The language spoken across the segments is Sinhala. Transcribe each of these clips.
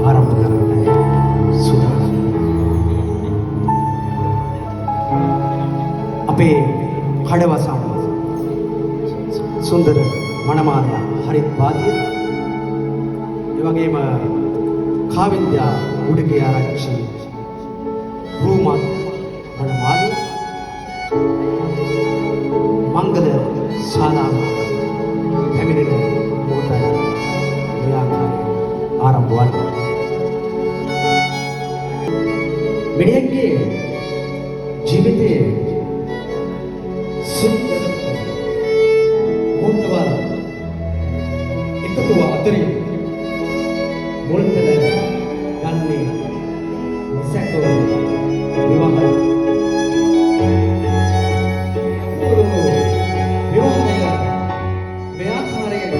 ආරම්භ කරන්නයි සූදානම්. අපේ කඩවසම් සුන්දර මනමාලා හරිත් වාද්‍ය, ඒ වගේම කාවින්ද්‍යා උඩගේ ආරච්චි රූමත් මනමාලි මංගල ශාලාව පැමිණෙන මොහොතයි මේ ආකාරයෙන් ආරම්භ වන්නේ. මිනිහෙක්ගේ ජීවිතයේ සුන්දර මොහොතවල් එකතුව අතරින් මුල්තැන ගන්නේ නිසැකව විවාහය. විවාහය මේ ආකාරයෙන්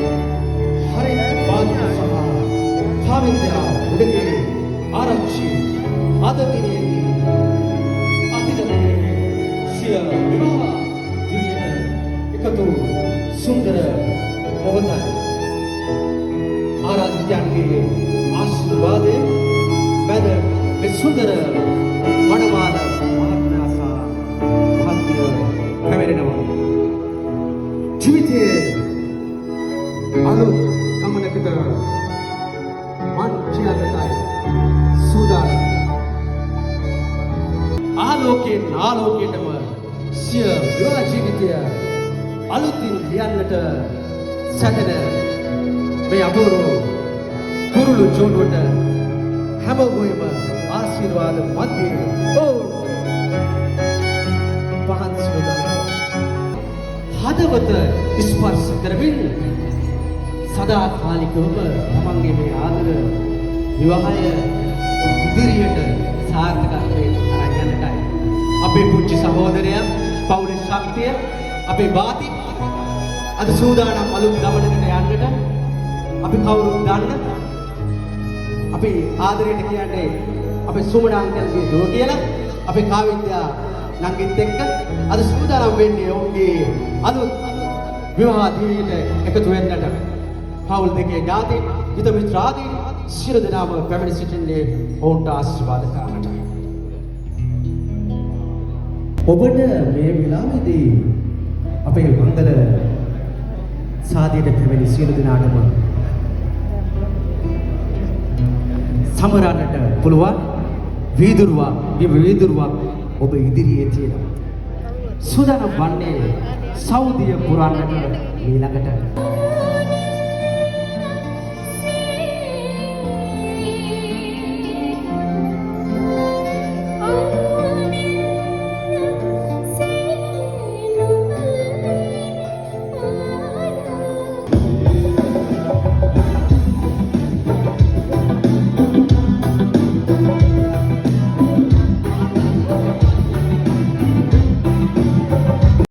හරිත් වාද්‍ය සහ කාවින්ද්‍යා උඩගේ ආරච්චි අද දිනේදී අතීත දිනයේ සිය විවාහ දිනයට එකතු සුන්දර මොහොතයි. ආරාධිතයන්ගේ ආශිර්වාදය මැද මේ සුන්දර මනමාල මහත්මයා සහ මහත්මිය පැමිණෙනවා. ජීවිතයේ අලුත් ගමනකට මන් කියන්නටයි සූදානම්. ආලෝකයෙන් ආලෝකයටම සිය විවාහ ජීවිතය අලුතින් ලියන්නට සැදෙන මේ අපූර්ව කුරුළු ජෝඩුවට හැමෝගෙම ආශිර්වාද මැද්දේ ඔවුන් පහන් සිලු හදවත ස්පර්ශ කරමින් සදාකාලිකවම තමන්ගේ මේ ආදර විවාහය ඉදිරියට සාර්ථකත්වයට අරන් යන්නටයි. අපේ පුංචි සහෝදරයා, පවුලේ ශක්තිය, අපේ බාති අද සූදානම් අලුත් ගමනකට යන්නට. අපි කවුරුත් දන්න, අපි ආදරයට කියන්නේ අපේ සුමන අංකල්ගේ දුව කියලා, අපේ කාවිද්‍යා නංගිත් එක්ක අද සූදානම් වෙන්නේ ඔවුන්ගේ අලුත් විවාහ දිවියට එකතු වෙන්නට. පවුල් දෙකේ ඥාති හිත මිත්‍රාදීන් සියලු දෙනාම පැමිණ සිටින්නේ ඔවුන්ට ආශිර්වාද කරන්නට. ඔබට මේ වෙලාවේදී අපේ මංගල සාදියට පැමිණි සියලු දෙනාටම සමරන්නට පුළුවන් වීදුරුවක්, මේ වීදුරුවක් ඔබ ඉදිරියේ තියෙනවා. සූදානම් වන්නේ සෞදිය පුරන්නට ඊළඟට.